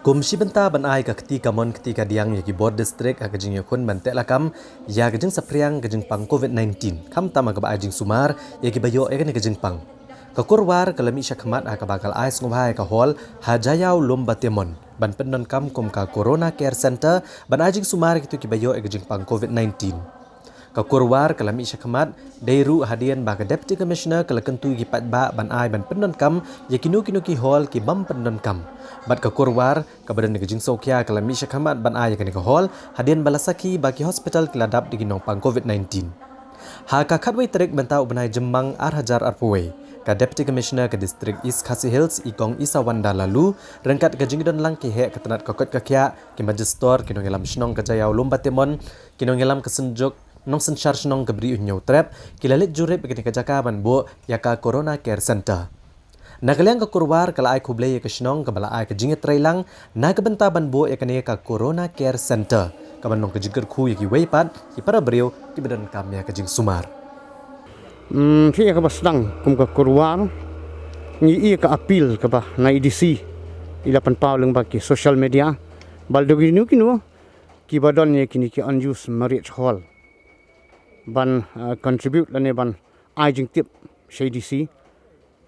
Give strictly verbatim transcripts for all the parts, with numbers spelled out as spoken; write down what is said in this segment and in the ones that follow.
Kum shi bynta ban ai ka kti kamon kti kadiang ïa ki bor district ha ka jingïakhun ban teh lakam ïa ka jingsaphriang ka jingpang covid nineteen, khamtam ha kaba ai jingsumar ïa kiba ïoh ïa kane ka jingpang. Ka Kur War ka la mih shakhmat ha kaba ka la ai sngewbha ïa ka hall ha Jaïaw Lumbatemon ban pyndonkam kum ka Corona Care Center ban ai jingsumar ïa kito kiba ïoh ïa ka jingpang covid nineteen. Ka Kur War ka la mih shakhmat dei ruh hadien ba ka Deputy Commissioner ka la kyntu ïa ki paidbah ban ai ban pyndonkam ïa kino kino ki hall ki bym pyndonkam. Bad ka Kur War kaba don ïa ka jingsngewkhia ka la mih shakhmat ban ai ïa kane ka hall hadien ba la sakhi ba ki hospital ki la dap da ki nongpang covid nineteen. Ha ka khatwei tarik mynta u bnai Jymmang ar hajar arphew wei, ka Deputy Commissioner ka District East Khasi Hills, i Kong Isawanda Laloo, ryngkat ka jingdon lang ki heh ka tnat ka koit ka khiah, ki magistrate, ki nongïalam shnong ka Jaïaw Lumbatemon, ki nongïalam ka Synjuk Nongsynshar Shnong ka Bri U Hynñiewtrep, ki la leit jurip ïa kane ka jaka ban buh ïa ka Corona Care Center. Na ka liang ka Kur War ka la ai khublei ïa ka shnong kaba la ai ka jingïatreilang na ka bynta ban buh ïa kane ka Corona Care Center, kaban long ka jingkyrkhu ïa kiwei pat ki para briew kiba donkam ïa ka jingsumar. Hmm, phi ïa kaba sdang kum ka Kur War, ngi ïa ka appeal kaba na A D C i la pynpaw lyngba ki social media, ba lada kino kino kiba don ïa kine ki unused marriage hall ban, uh, contribute lane ban ai jingtip sha A D C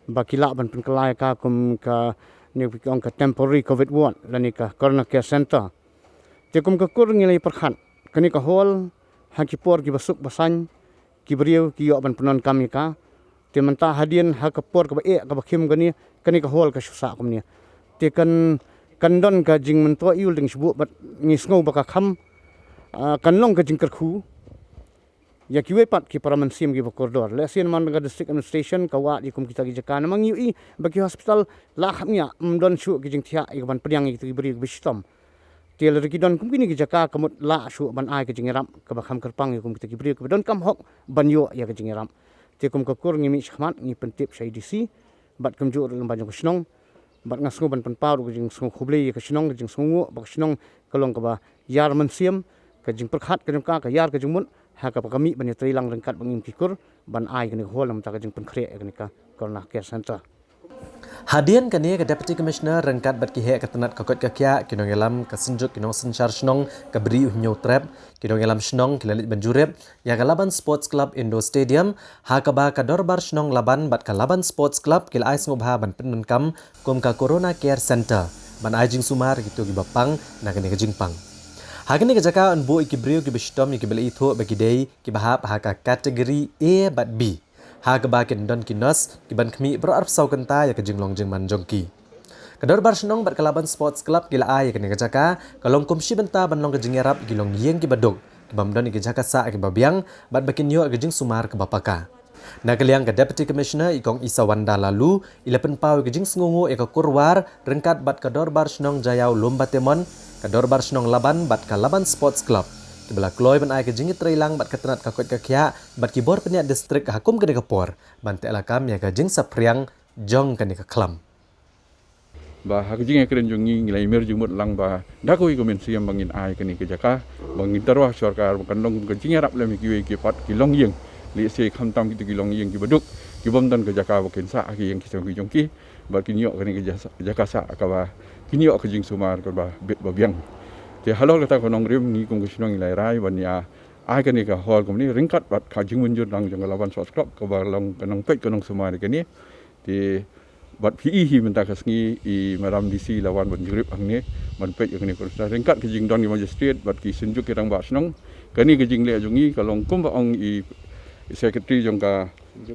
ba ki lah ban pynkylla ïa ka kum kane ki ong ka temporary covid ward lane ka Corona Care Center. Te kum ka Kur ngi la ïa pyrkhat kane ka hall ha ki por kiba suk ba saiñ ki briew ki ïoh ban pyndonkam ïa ka. Te mynta hadien ha ka por kaba eh kaba khim kane, kane ka hall ka shu sah kumne. Te kan, kan don ka jingmyntoi ïa u lyngshbuk bad ngi sngew ba ka kham, ah, kan long ka jingkyrkhu ïa kiwei pat ki para mynsiem kiba kordor. Lehse namar ka District Administration ka wad ïa kum kita ki jaka namar ngi ïohi ba ki hospital la khapngiah, ym don shuh ki jingthiah ïa kaban pdiang ïa kita ki briew kiba shitom. Te lada ki don kum kine ki jaka ka mut lah shuh ban ai ka jingïarap kaba kham kyrpang ïa kum kita ki briew kiba donkam hok ban ïoh ïa ka jingïarap. Te kum ka Kur ngi mih shakhmat ngi pyntip sha A D C bad kumjuh ruh lyngba jong ka shnong. Bad nga sngew ban pynpaw ruh ka jingsngew khublei ïa ka shnong, ka jingsngewnguh ba ka shnong ka long kaba ïar mynsiem, ka jingpyrkhat ka jong ka ka ïar ka jingmut ha kaba ka mih ban ïatreilang ryngkat bad ngi kum ki Kur ban ai kane ka hall na ka bynta ka jingpynkhreh ïa kane ka Corona Care Center. Hadien kane ka Deputy Commissioner ryngkat bad ki heh ka tnat ka koit ka khiah, ki nongïalam ka Synjuk ki Nongsynshar Shnong ka Bri U Hynñiewtrep, ki nongïalam shnong ki la leit ban jurip ïa ka Laban Sports Club Indoor Stadium, ha kaba ka Dorbar Shnong Laban bad ka Laban Sports Club ki la ai sngewbha ban pyndonkam kum ka Corona Care Center ban ai jingsumar ïa kito kiba pang na kane ka jingpang. Ha kane ka jaka yn buh ïa ki briew kiba shitom ïa kiba la ithuh ba ki dei kiba hap ha ka category A bad B, ha kaba kin don ki nurse kiban khmih baroh arphew saw kynta ïa ka jinglong jingman jong ki. Ka Dorbar Shnong bad ka Laban Sports Club ki la ai ïa kane ka jaka ka long kum shi bynta ban long ka jingïarap ïa ki longïing kiba duk, ki bym don ïa ki jaka sah kiba biang bad ba kin ïoh ïa ka jingsumar kaba paka. Na ka liang ka Deputy Commissioner i Kong Isawanda Laloo i la pynpaw ïa ka jingsngewnguh ïa ka Kur War ryngkat bad ka Dorbar Shnong Jaïaw Lumbatemon, ka Dorbar Shnong Laban bad ka Laban Sports Club, kiba la kloi ban ai ka jingïatreilang bad ka tnat ka koit ka khiah bad ki bor pynïaid district ha kum kane ka por ban teh lakam ïa ka jingsaphriang jong kane ka khlam. Ba ha ka jingïakren jong ngi ngi la ïamir jingmut lang ba da kawei ka mynsiem ba ngin ai kane ka jaka, ba ngin tyrwa sorkar ba kan long ka jingïarap lem ïa kiwei ki pat ki longïing, lehse khamtam kito ki longïing kiba duk ki bym don ka jaka ba kin sah ha ki ïing ki sem ki jong ki, ba kin ïoh kane ka ja-, jaka sah kaba kin ïoh ka jingsumar kaba bit ba biang. Te halor kata ka nongrim ngi kum ka shnong ngi la rai ban ïa ai kane ka hall kumne ryngkat bad ka jingmynjur lang jong ka Laban Sports Club kaba long ka nongpeit ka nongsumar ïa kane. Te bad phi i hi mynta ka sngi i Madam D C la wan ban jurip hangne ban peit ïa kane ka construction ryngkat ka jingdon ki magistrate bad ki synjuk ki rangbah shnong. Kane ka jingleh jong ngi ka long kumba ong i secretary jong ka,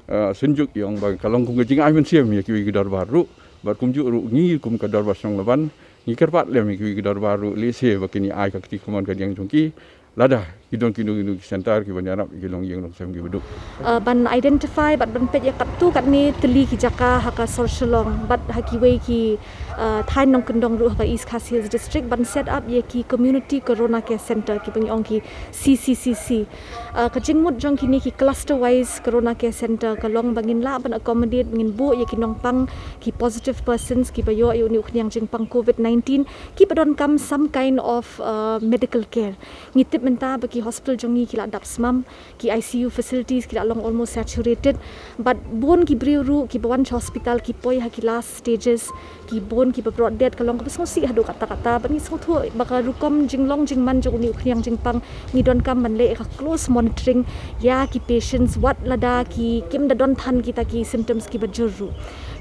ah, synjuk i ong ba ka long kum ka jingai mynsiem ïa kiwei ki dorbar ruh. Bad kumjuh ruh ngi kum ka Dorbar Shnong Laban ngi kyrpad lem ïa kiwei ki dorbar ruh lehse ba kin ïa ai ka kti kamon kadiang jong ki. Lada ki don kino kino ki center kiban ïarap ïa ki longïing longsem kiba duk. Uh, ban identify bad ban peit ïa katto katne tylli ki jaka ha ka sor Shillong bad ha kiwei ki, uh, thaiñ nongkyndong ruh ha ka East Khasi Hills District ban set up ïa ki Community Corona Care Center kiba ngi ong ki C C C C. Uh, ka jingmut jong kine ki cluster wise Corona Care Center ka long ba ngin lah ban accommodate, ngin buh ïa ki nongpang, ki positive persons kiba ïoh ïa une u khñiang jingpang covid nineteen kiba donkam some kind of, uh, medical care. Ngi tip mynta ba Ki hospital jong ngi ki la dap smam, ki I C U facilities ki la long almost saturated. Bad bun ki briew ruh kiba wan sha hospital ki poi ha ki last stages, ki bun kiba brought death, ka long kaba sngewsih haduh katta katta. Bad ngi sngewthuh ba ka rukom jinglong jingman jong une u khñiang jingpang ngi donkam ban leh ïa ka close monitoring ïa ki patients, wat lada ki kim da don than kita ki symptoms kiba jur ruh.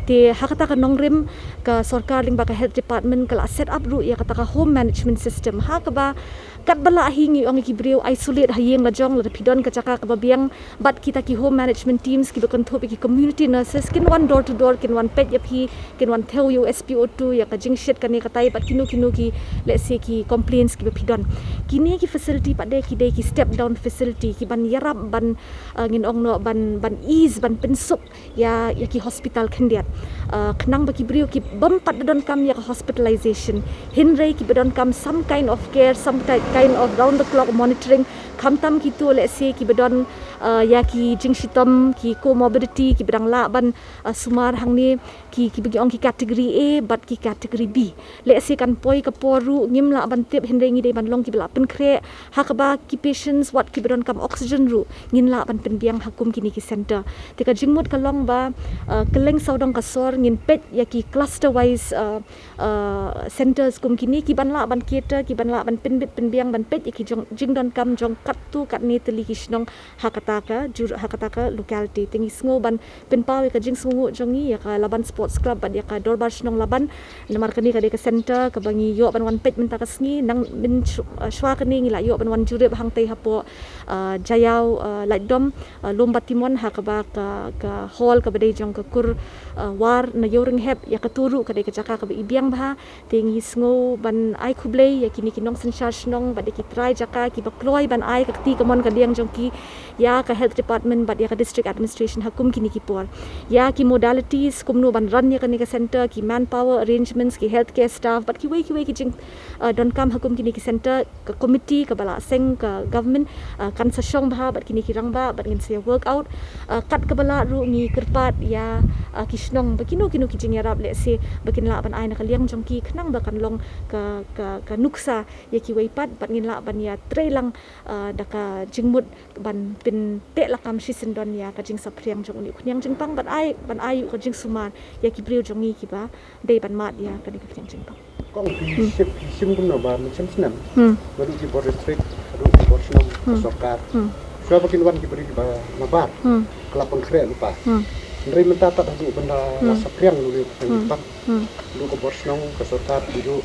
Te ha kata ka nongrim, ka sorkar lyngba ka health department ka la set up ruh ïa kata ka home management system, ha kaba katba lah hi ngi ong ïa ki briew isolate ha ïing la jong, lada phi don ka jaka kaba biang, bad kita ki home management teams kiba kynthup ïa ki community nurses kin wan door to door, kin wan peit ïa phi, kin wan thew ïa u S P O two, ïa ka jingshit kane katai, bad kino kino ki, let's say, ki complaints kiba phi don. Kine ki facility pat de ki dei ki step down facility kiban ïarap ban, uh, ngin ong noh, ban, ban ease, ban pynsuk ïa, ïa ki hospital khyndiat. Uh, khnang ba ki briew ki bym pat da donkam ïa ka hospitalization, hynrei kiba donkam some kind of care, some ti-, kind of round the clock monitoring. Khamtam kito, let's say, kiba don, uh, ïa ki jingshitom, ki comorbidity, kiba dang lah ban, uh, sumar hangne, ki, kiba ngi ong ki category A bad ki category B. Let's say kan poi ka por ruh ngim lah ban tip, hynrei ngi dei ban long kiba lah pynkhreh, ha kaba ki patients wat kiba donkam oxygen ruh ngin lah ban pynbiang ha kum kine ki center. Te ka jingmut ka long ba, uh, kylleng sawdong ka sor ngin peit ïa ki cluster wise, uh, uh, centers kum kine kiban lah ban cater, kiban lah ban pynbit pynbiang, ban peit ïa ki jong, jingdonkam jong katto katne tylli ki shnong ha kata ka jur-, ha kata ka locality. Te ngi sngew ban pynpaw ïa ka jingsngewnguh jong ngi ïa ka Laban Sports Club bad ïa ka Dorbar Shnong Laban. Namar kane ka dei ka center kaba ngi ïoh ban wan peit mynta ka sngi, nang mynshwa, uh, shwa kane ngi la ïoh ban wan jurip hangtei hapoh, uh, Jaïaw, uh, Laitdom, uh, Lum Batimon, ha kaba ka, ka hall kaba dei jong ka kur, uh, War na Ïewrynghep, ïa kato ruh ka dei ka jaka kaba i biang bha. Te ngi sngew ban ai khublei ïa kine ki nongsynshar shnong bad ïa ki trai jaka kiba kloi ban ai ka kti kamon kadiang jong ki ïa ka health department bad ïa ka district administration ha kum kine ki por. Ïa ki modalities kumno ban run ïa kane ka center, ki manpower arrangements, ki healthcare staff bad kiwei kiwei ki jing, uh, donkam ha kum kine ki center, ka committee kaba la seng ka government, uh, kan sa shong bha bad kine ki rangbah bad ngin sa ïa work out. Uh, kat kaba lah ruh ngi kyrpad ïa, uh, ki shnong ba kino kino ki jingïarap, let's say, ba kin lah ban ai na ka liang jong ki khnang ba kan long ka, ka, ka nuksa ïa kiwei pat bad ngin lah ban ïa trei lang, uh, da ka jingmut ban pynteh lakam shisyndon ïa ka jingsaphriang jong une u khñiang jingpang, ban ai, ban ai u ka jingsumar ïa ki briew jong ngi kiba dei ban mad ïa kane ka khñiang jingpang. Kong phi shim, phi shim kumno ba mynshem snem. Hmm. Naduh ki bor district, naduh ki bor shnong, ka sorkar. Hmm. Shuwa ba kin wan ki briew kiba nabar. Hmm. Ka la pynkhreh lypa. Hmm. Hynrei mynta tad haduh ban da la saphriang une u khñiang jingpang. Hmm. Naduh ka bor shnong, ka sorkar, naduh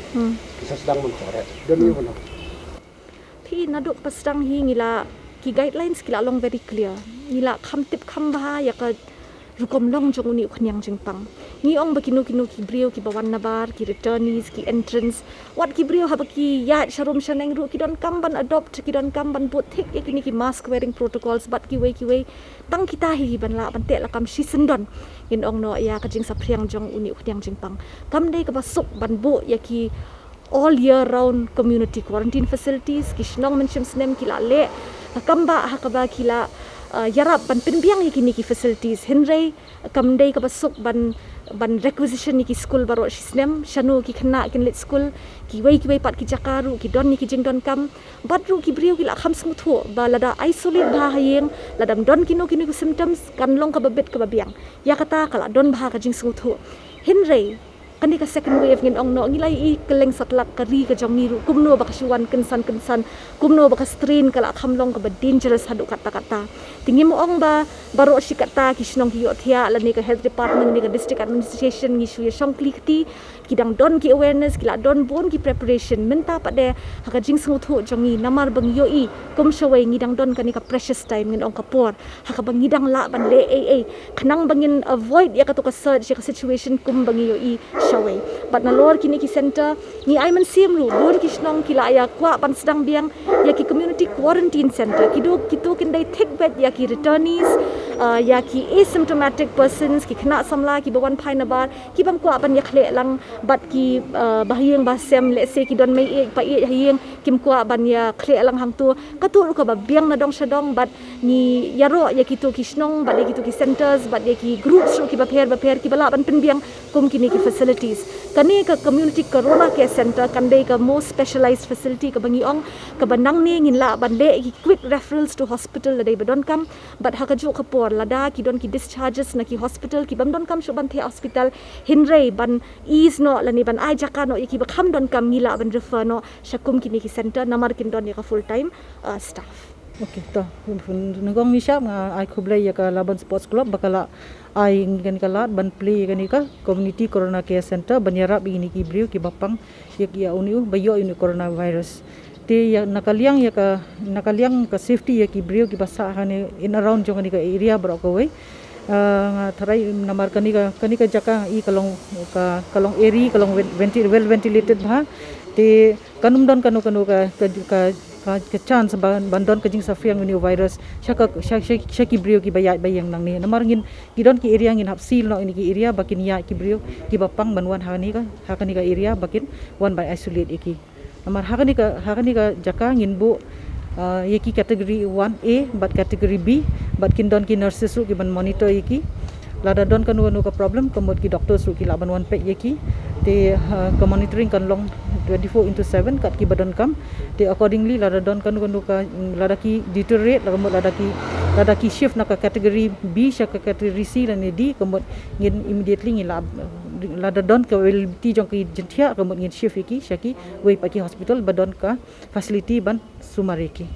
ki sa sdang ban khreh. Don ïa kumno. Phi, naduh ba sdang hi ngi la, ki guidelines ki la long very clear. Ngi la kham tip kham bha ïa ka rukom long jong une u khñiang jingpang. Ngi ong ba kino kino ki briew kiba wan nabar, ki returnees, ki entrants, wat ki briew haba ki ïaid sharum shaneng ruh ki donkam ban adopt, ki donkam ban bud thik ïa kine ki mask wearing protocols bad kiwei kiwei. Tang kita hi ban lah ban teh lakam shisyndon, ngin ong noh, ïa ka jingsaphriang jong une u khñiang jingpang. Kam dei kaba suk ban buh ïa ki all year round community quarantine facilities, ki shnong mynshem snem ki la leh ka kambah ha kaba ki la, uh, ïarap ban pynbiang ïa kine ki facilities. Hynrei kam dei kaba suk ban, ban requisition ïa ki skul baroh shi snem, shano ki khynnah kin leit skul, kiwei kiwei pat ki jaka ruh ki don ïa ki jingdonkam. Bad ruh ki briew ki la kham sngewthuh ba lada isolate bha ha ïing, lada ym don kino kino ki symptoms, kan long kaba bit kaba biang. Ïa kata ka la don bha ka jingsngewthuh. Hynrei kane ka second wave ngin ong noh, ngi la ïohi kylleng satlak ka ri ka jong ngi ruh kumno ba ka shu wan kynsan kynsan, kumno ba ka strain ka la kham long kaba dangerous haduh katta katta. Te ngim ong ba baroh shi katta ki shnong ki ïohthiah lane ka health department lane ka district administration ngi shu ïa shong kli kti, ki dang don ki awareness, ki la don bun ki preparation. Mynta pat de ha ka jingsngewthuh jong ngi, namar ba ngi ïohi kum shawei ngi dang don kane ka precious time, ngin ong ka por ha kaba ngi dang lah ban leh ei ei khnang ba ngin avoid ïa kato ka surge, ïa ka situation kum ba ngi ïohi shawei. Bad nalor kine ki center ngi ai mynsiem ruh, bun ki shnong ki la ïa kwah ban sdang biang ïa ki community quarantine center. Kido, kito kin dei thik beit ïa ki returnees, uh, ïa ki asymptomatic persons, ki khynnah samla kiba wan phai nabar, ki bym kwah ban ïakhleh lang bad ki, uh, ba ha ïing ba ha sem, let's say ki don mei ïeit pa ïeit ha ïing, kim kwah ban ïakhleh lang hangto. Kato ruh kaba biang na dong sha dong, bad Ngi ïaroh ïa kito ki shnong bad ïa kito ki centres bad ïa ki groups ruh kiba pher bapher kiba lah ban pynbiang kum kine ki facilities. Kane ka Community Corona Care Centre kan dei ka most specialized facility kaba ngi ong, kaba nangne ngin lah ban leh ki quick referrals to hospital lada dei ba donkam. Bad ha kajuh ka por lada ki don ki discharges na ki hospital ki bym donkam shuh ban thiah hospital, hynrei ban ease noh lane ban ai jaka noh ïa kiba kham donkam, ngi lah ban refer noh sha kum kine ki centre namar kin don ïa ka full time uh, staff. Okay, to. Nyngkong nyngshap nga ai khublei ïa ka Laban Sports Club ba ka la ai ngi kane ka lad ban plie ïa kane ka Community Corona Care Centre ban ïarap ïa kine ki briew kiba pang ïa ki, ïa une u ba ïoh ïa une u coronavirus. Te ïa na ka liang ïa ka, na ka liang ka safety ïa ki briew kiba sah hane in around jong kane ka area baroh kawei. Ah, nga tharai namar kane ka, kane ka jaka i ka long, ka, ka long airy, ka long ven-, venti-, well ventilated bha. Te kan ym don kano kano ka, ka, ka, ka, ka chance ban, ban don ka jingsaphriang une u virus sha ka, sha, sha, sha ki briew kiba ïaid ba ïeng nangne. Namar ngin, ki don ki area ngin hap seal noh ïa kine ki area ba kin ïaid ki briew kiba pang ban wan ha kane ka, ha kane ka area ba kin wan ban isolate ïa ki. Namar ha kane ka, ha kane ka jaka ngin buh, ah, ïa ki category one A bad category B, bad kin don ki nurses ruh kiban monitor ïa ki. Lada don kano kano ka problem ka mut ki doctors ruh ki lah ban wan peit ïa ki. Te, ah, ka monitoring kan long twenty-four into seven kat kiba donkam. Te accordingly lada don kano kano ka, lada ki deteriorate, lada mut lada ki, lada ki shift na ka category B sha ka category C lane D, ka mut ngin immediately ngin lah, lada don ka availability jong ki jingthiah ka mut ngin shift ïa ki sha kiwei pat ki hospital ba don ka facility ban sumar ïa ki.